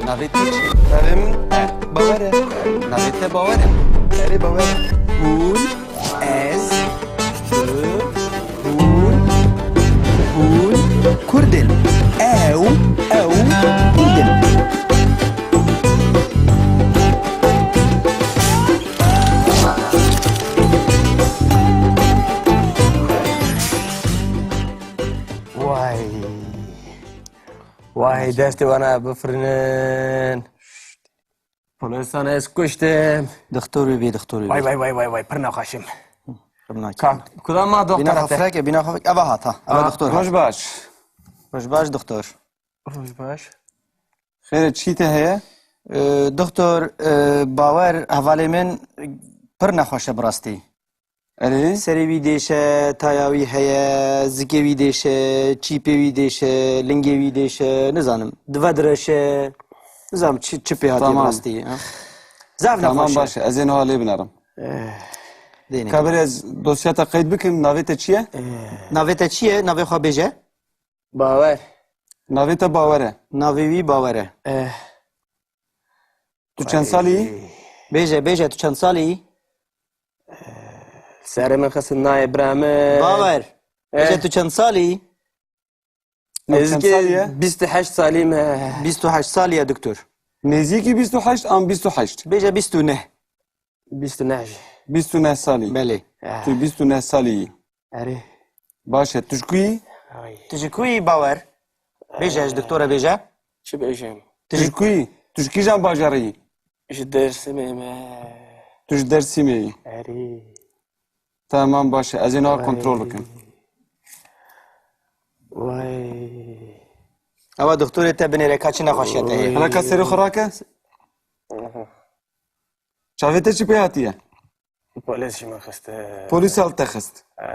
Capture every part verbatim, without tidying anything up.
Navê te çi? Navê min Bawer e. Navê te Bawer e? Erê, Bawer e. Hûn, ez, tu, hûn, hûn Kurd in. Ew, ew Kurd in. Vay. Vay, destê wana bifirinin. Polisan ez kuştim. Doktor wî bê, doktor wî bê. Vay, vay, vay, vay, vay, pir nexweşim. Pir nakê. Ka, kudam ma doktora te? Bîna xwe fireke, bîna xwe fireke. Eva hat ha. Eva doktor hat. Roj baş. Roj baş, doktor. Roj baş. Xêr e, çi te heye? Ee, doktor, e, Bawer, hevalê min pir nexweş e bi rastî. Erê? Serê wî dêş e, taya wî heye, zikê wî dêş e, çîpê wî dêş e, lingê wî dêş e, nizanim, dive direş e. Nizanim çi, çi pê hatiye bi rastî, ha? Zaf nexweş e. Tamam, baş e. Ez ê niha lê binerim. Eh, dêne. Kabir ez dosya te qeyd bikim, navê te çi ye? Eh. Navê te çi ye? Navê xwe bêje. Bawer. Navê te Bawer e? Navê wî Bawer e. Eh. Tu çend salî yî? Bêje, bêje, tu çend salî yî? Serê min xistin nayê bira min. Bawer. Eh. Bêje, tu çend salî yî? Ew çend salî ye? Nêzîkî bîst û heşt salî me. Bîst û heşt salî ye, doktor. Nêzîkî bîst û heşt an bîst û heşt? Bêje bîst û neh. Bîst û neh jî. Bîst û neh salî. Belê. Eh. Tu bîst û neh salî yî. Erê. Baş e, tu ji ku yî? Ay. Tu ji ku yî, Bawer? Bêje, ji doktora bêje. Çi bêjim? Tu ji ku yî? Tu ji kîjan bajarê yî? Ji Dêrsimê me. Tu ji Dêrsimê yî? Erê. Tamam, baş e. Ez ê niha kontrol bikim. Vay. Ewa doktorê te binêre ka çi nexweşiya te heye. Hala ka serê xwe rake. Aha. Çavê te çi pê hatiye? Polîs ji min xiste. Polîs al te xist. Eh.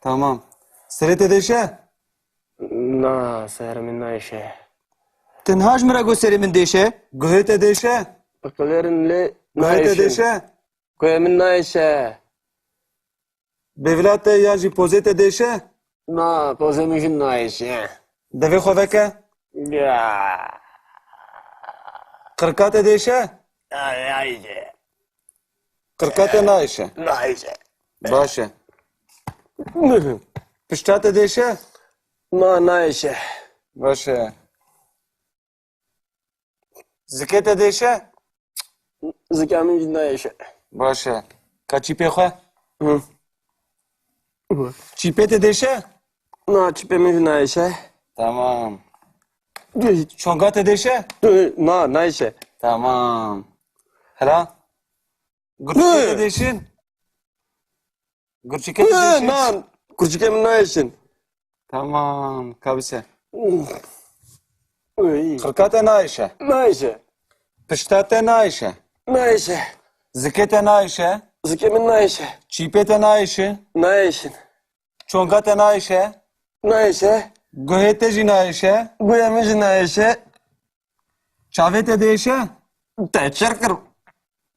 Tamam. Serê te dêşe? Na, serê min nayêşe. Tenha ji min re got serê min dêşe. Guhê te dêşe? Piqilêrin lê nayêşin. Guhê te dêşe? Guhê min nayêşe. Bêvila te ya jî pozê te dêşe? Na, pozê min jî nayêşe. Devê xwe veke. Ya. Qirka te dêşe? Ay, ay, ay. Qirka te nayêşe. Nayêşe. Baş e. Pişta te dêşe? Na, nayêşe. Baş e. Zikê te dêşe? Zika min jî nayêşe. Baş e. Ka çîpê xwe? Hı. Çîpê te dêşe? Na, çîpê min jî nayêşe. Tamam. Çonga te dêşe? Na, nayêşe. Tamam. Hela? Gurçikê te dêşin? Gurçikê te dêşin? Na, gurçikê min nayêşin. Tamam, kabise. Uy. Qirka te nayêşe? Nayêşe. Pişta te nayêşe? Nayêşe. Zikê te nayêşe? Zikê min nayêşe. Çîpê te nayêşe? Nayêşin. Çonga te nayêşe? Nayêşe. Guhê te jî nayêşe? Guhê min jî nayêşe. Çavê te dêşe? Te çir kir.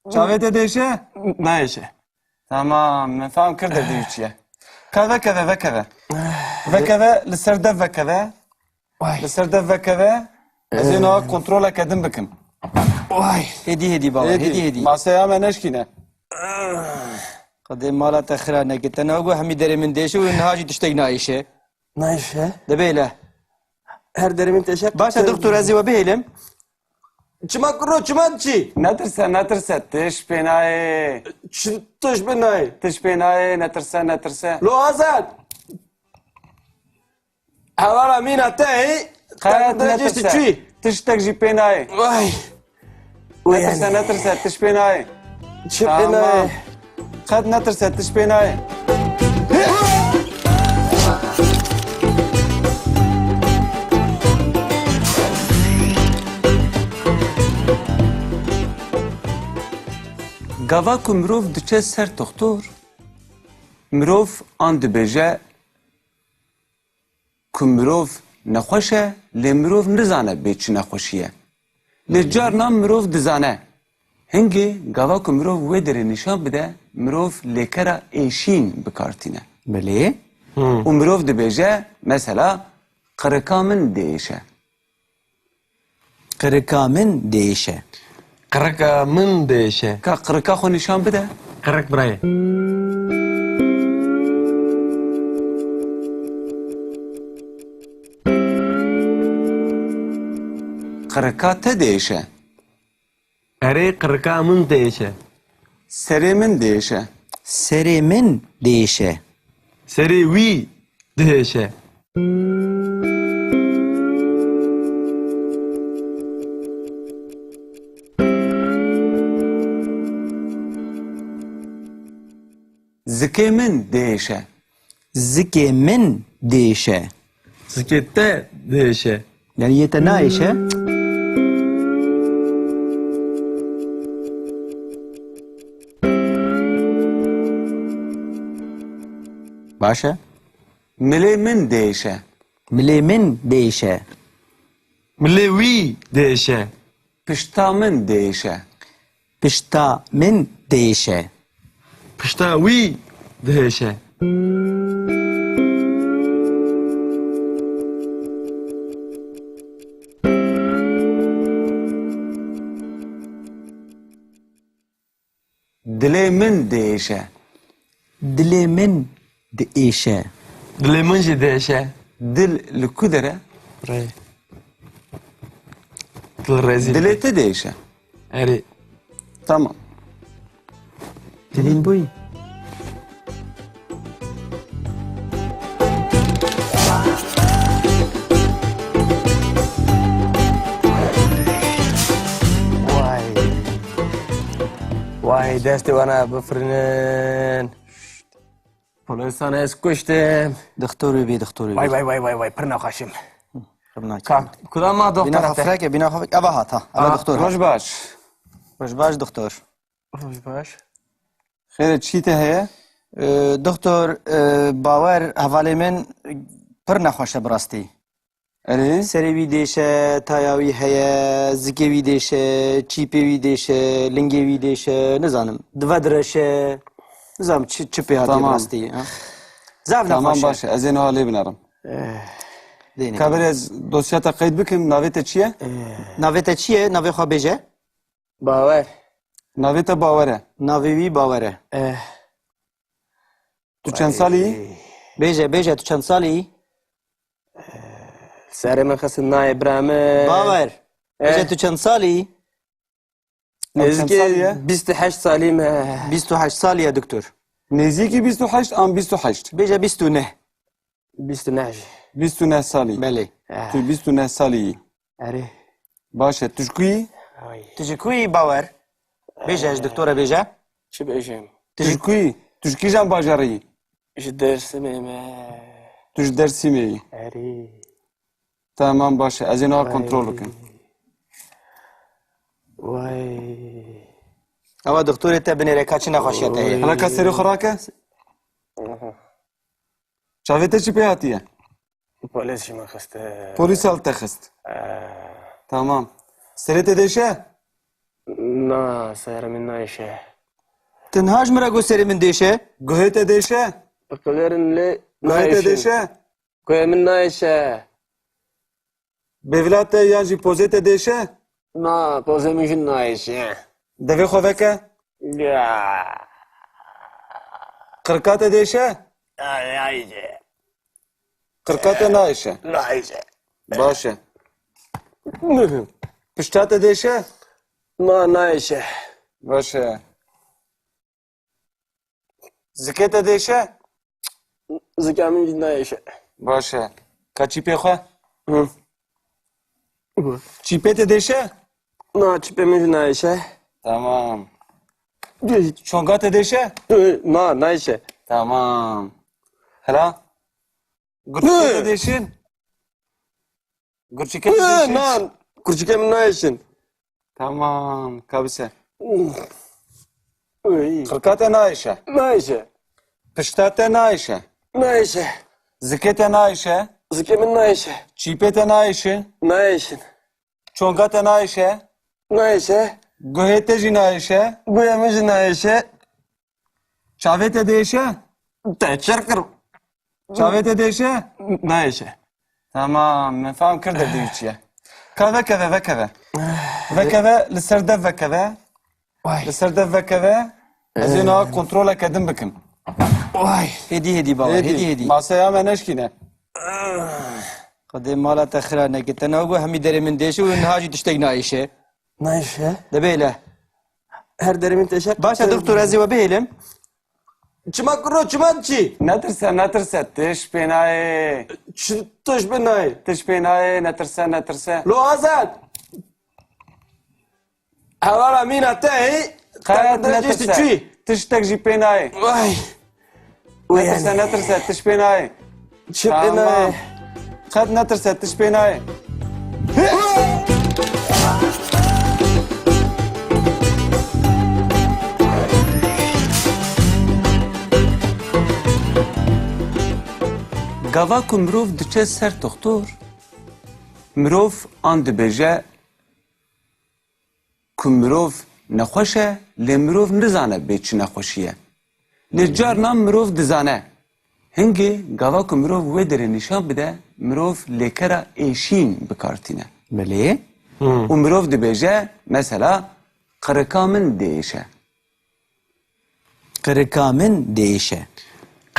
Çavê te dêşe? Nayêşe. Tamam, min fam kir de dû çi ye. Ka vekeve, vekeve. Vekeve, li ser dev vekeve. Vay. Li ser dev vekeve. Ez ê niha kontroleke din bikim. Vay. Hêdî, hêdî baba, hêdî, hêdî. Maseya me neşkîne. Qedê mala te xira neke. Te niha got hemî derê min dêşe û niha jî tiştek nayêşe. Nayêşe. Dibê le. Her derê min têşe. Baş e, doktor, ez ê we bihêlim. Çima kuro, çima diçî? Netirse, netirse, tiş pê nayê. Çi tiş pê nayê? Tiş pê nayê, netirse, netirse. Lo Azad! Hevala mîna te hê, qet netirse. Tiştek jî pê nayê. Vay. Netirse, netirse, tiş pê nayê. Çi pê nayê? Tamam. Qet netirse, tiş pê nayê. Gava ku mirov diçe ser toxtor, mirov an dibêje ku mirov nexweş e, lê mirov nizane bê çi nexweşî ye. Lê carna mirov dizane. Hingê gava ku mirov wê derê nîşan bide, mirov lêkera êşîn bi kar tîne. Belê. Hı. Û mirov dibêje, mesela, qirika min diêşe. Qirika min diêşe. Qirika min diêşe. Ka qirika xwe nîşan bide. Qirik birayê. Qirika te diêşe. Erê, qirika min diêşe. Serê min diêşe. Serê min diêşe. Serê wî diêşe. Zikê min diêşe. Zikê min diêşe. Zikê te diêşe. Yani yê te naêşe. Baş e. Milê min diêşe. Milê min diêşe. Milê wî diêşe. Pişta min diêşe. Pişta min diêşe. Pişta wî diêşe. Dilê min diêşe. Dilê min diêşe. Dilê min jî diêşe. Dil li ku der e? Rê. Dil rezîl. Dilê te diêşe. Erê. Tamam. Dilîn bûyî. Vay. Vay, destê wana bifirinin. Polisan ez kuştim. Doktor bibî, doktor bibî. Vay, vay, vay, vay, vay, pir nexweşim. Pir nakî. Ka, kudama doktora te? Bîna xwe fireke, bîna xwe fireke. Eva hat, ha. Eva doktor hat. Roj baş. Roj baş, doktor. Roj baş. Xêr e, çi te heye? Ee, doktor, e, Bawer, hevalê min, pir nexweş e bi rastî. Erê? Serê wî dêşe, taya wî heye, zikê wî dêşe, çîpê wî dêşe, lingê wî dêşe, nizanim. Dive direşe, nizanim çi, çi pê hatiye bi rastî, ha? Tamam. Zaf nexweş e. Tamam, baş e. Ez ê niha lê binerim. Eh, dêne. Ka berê ez dosya te qeyd bikim, navê te çi ye? Eh. Navê te çi ye? Navê xwe bêje. Bawer. Navê te Bawer e? Navê wî Bawer e. Eh. Tu çend salî yî? Bêje, bêje, tu çend salî yî? Serê min xistin nayê bira min. Bawer. Eh. Bêje, tu çend salî yî? Nêzîkî bîst û heşt salî me. Bîst û heşt salî ye, doktor. Nêzîkî bîst û heşt an bîst û heşt? Bêje bîst û neh. Bîst û neh jî. Bîst û neh salî. Belê. Eh. Tu bîst û neh salî yî. Erê. Baş e, tu ji ku yî? Ay. Tu ji ku yî, Bawer? Bêje, ji doktora bêje. Çi bêjim? Tu ji ku yî? Tu ji kîjan bajarî yî? Ji Dêrsimê me. Tu ji Dêrsimê yî? Erê. Tamam, baş e. Ez ê niha kontrol bikim. Vay. Ewa doktorê te binêre ka çi nexweşiya te heye. Hala ka serê xwe rake? Aha. Çavê te çi pê hatiye? Polîs ji min xiste. Polîs al te xist. Eh. Tamam. Serê te dêşe? Na, serê min nayêşe. Tenha ji min re got serê min dêşe? Guhê te dêşe? Qilêrin lê nayêşin. Guhê te dêşe? Guhê min nayêşe. Bêvila te yan jî pozê te dêşe? Na, pozê min jî nayêşe. Devê xwe veke. Ya. Qirka te dêşe? Ay, ay, ay. Qirka te nayêşe? Nayêşe. Baş e. Pişta te dêşe? Na, nayêşe. Baş e. Zikê te dêşe? Zika min jî nayêşe. Baş e. Ka çîpê xwe? Hı. Çîpê te dêşe? Na, çîpê min jî nayêşe. Tamam. Gel. Çonga te dêşe? Hı, na, nayêşe. Tamam. Hela? Gurçikê te dêşin? Gurçikê te dêşin? Na, gurçikê min nayêşin. Tamam, kabise. Uy. Qirka te nayêşe? Nayêşe. Pişta te nayêşe? Nayêşe. Zikê te nayêşe? Zikê min nayêşe. Çîpê te nayêşin? Nayêşin. Çonga te nayêşe? Nayêşe. Guhê te jî nayêşe? Guhê min jî nayêşe. Çavê te dêşe? Te çer kir. Çavê te dêşe? Nayêşe. Tamam, min fam kir de dî çi ye. Ka vekeve, vekeve. Vekeve, li ser dev vekeve. Vay. Li ser dev vekeve. Ez ê niha kontroleke din bikim. Vay. Hêdî, hêdî baba, hêdî, hêdî. Maseya me neşkîne. Xwedê mala te xira neke. Te niha got hemî derê min diêşe û niha jî tiştek nayêşe. Nayêşe? De bêle. Her derê min têşe. Baş e, doktor, ez ê we bihêlim. Çima kuro, çima diçî? Netirse, netirse, tiş pê nayê. Çi tiş pê nayê? Tiş pê nayê, netirse, netirse. Lo Azad! Hevala mîna te hê, qet netirse. Tiştek jî pê nayê. Vay. Netirse, netirse, tiş pê nayê. Çi pê nayê? Tamam. Qet netirse, tiş pê nayê. Gava ku mirov diçe ser toxtor, mirov an dibêje ku mirov nexweş e, lê mirov nizane bê çi nexweşî ye. Lê carna mirov dizane. Hingê gava ku mirov wê derê nîşan bide, mirov lêkera êşîn bi kar tîne. Belê. Û mirov dibêje, mesela, qirika min diêşe. Qirika min diêşe.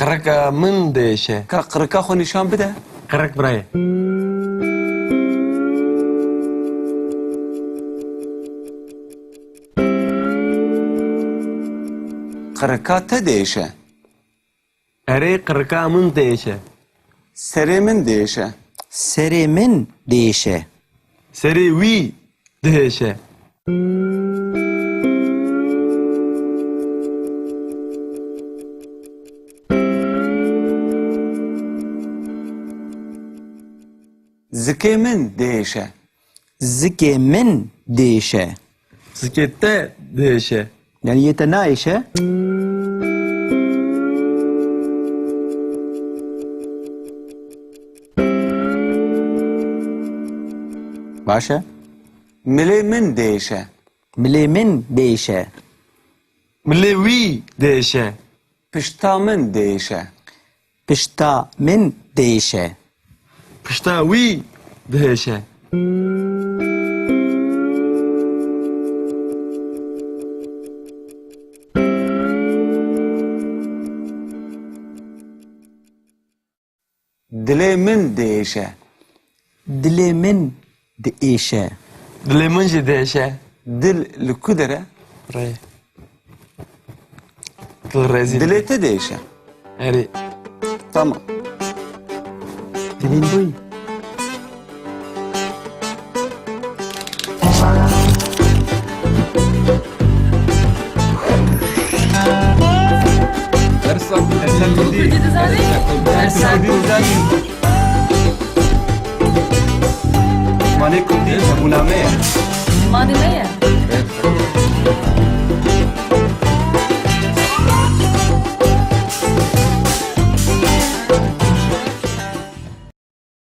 Qirika min diêşe. Ka qirika xwe nîşan bide. Qirik birayê. Qirika te diêşe. Erê, qirika min diêşe. Serê min diêşe. Serê min diêşe. Serê wî diêşe. Zikê min diêşe. Zikê min diêşe. Zikê te diêşe. Yani yê te naêşe? Baş e. Milê min diêşe. Milê min diêşe. Milê wî diêşe. Pişta min diêşe. Pişta min diêşe. Pişta wî diêşe. Dilê min diêşe. Dilê min diêşe. Dilê min jî diêşe. Dil li ku der e? Rê. Dil rezîl. Dilê te diêşe. Erê. Tamam. Dilên boy. Dersa, dersa Kurdî. Kurdî dizanî? Dersa Kurdî. Dersa Kurdî. Zimanê Kurdî hebûna me ye. Zimanê me ye.